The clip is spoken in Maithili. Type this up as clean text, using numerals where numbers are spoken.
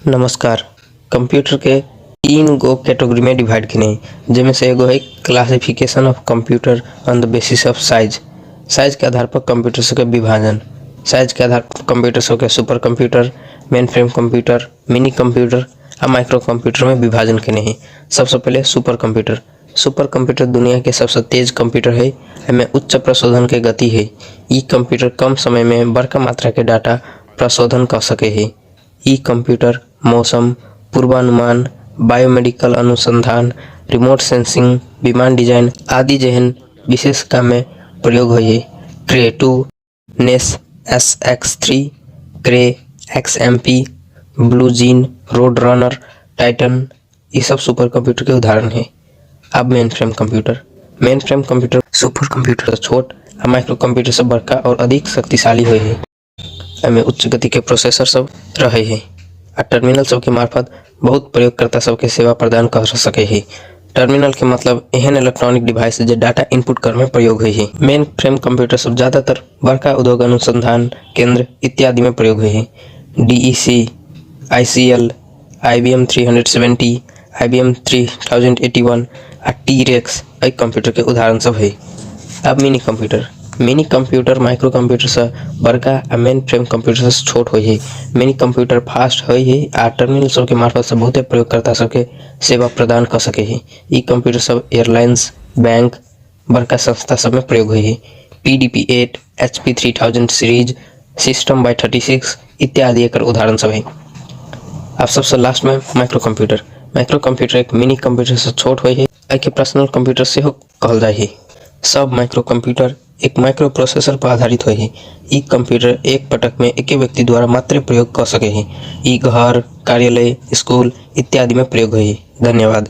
नमस्कार। कंप्यूटर के तीन गो कैटेगरी में डिवाइड केने है, जेमे से एगो है classification of computer on the basis of size. Size के आधार पर कंप्यूटर सबके विभाजन। साइज के आधार पर कंप्यूटर सबके super computer, main frame computer, mini computer आ माइक्रो कंप्यूटर में विभाजन केने है। सबसे पहले सुपर कंप्यूटर। सुपर कंप्यूटर दुनिया के सबसे तेज कंप्यूटर है। एमे उच्च प्रशोधन के गति है। ई कंप्यूटर कम समय में बड़का मात्रा के डाटा प्रशोधन कर सके है। ई कंप्यूटर मौसम पूर्वानुमान, बायोमेडिकल अनुसंधान, रिमोट सेंसिंग, विमान डिजाइन आदि जेहन विशेष काम में प्रयोग होइ है। Cray 2, NES SX3, Cray XMP, Blue Gene, Road Runner, Titan ये सब सुपर कंप्यूटर के उदाहरण है। अब main frame computer. Main frame computer super computer से छोट आ माइक्रो कंप्यूटर से बड़का और अधिक शक्तिशाली होइ है। एमे उच्च गति के प्रोसेसर सब रहे है आ टर्मिनल सबके मार्फत बहुत प्रयोगकर्ता सबके सेवा प्रदान कर सके है। टर्मिनल के मतलब एहन इलेक्ट्रॉनिक डिवाइस जे डाटा इनपुट कर में प्रयोग होइ है। मेन फ्रेम कंप्यूटर सब ज्यादातर बड़का उद्योग अनुसंधान केंद्र इत्यादि में प्रयोग होइ है। DEC, ICL, IBM 370, IBM 3081 आ टी-रेक्स एहि कंप्यूटर के उदाहरण सब है। अब mini computer. Mini computer micro computer से बड़का आ मेन फ्रेम कंप्यूटर से छोट होइ है। मिनी कंप्यूटर फास्ट होइ है आ टर्मिनल सबके मार्फत से बहुते प्रयोगकर्ता सबके सेवा प्रदान कर सके है। ई कंप्यूटर सब एयरलाइंस, बैंक, बड़का संस्था सब में प्रयोग होइ है। PDP-8, HP 3000 series, system by 36 इत्यादि एकर उदाहरण सब है। अब सबसे लास्ट में माइक्रो कंप्यूटर। माइक्रो कंप्यूटर एक मिनी कंप्यूटर से छोट होइ है। एहिके पर्सनल कंप्यूटर सेहो कहल जाइ है। सब माइक्रो कंप्यूटर एक माइक्रो प्रोसेसर पर आधारित होइ है। ई कंप्यूटर एक पटक में एके व्यक्ति द्वारा मात्र प्रयोग क सके है। ई घर, कार्यालय, स्कूल इत्यादि में प्रयोग होइ है। धन्यवाद।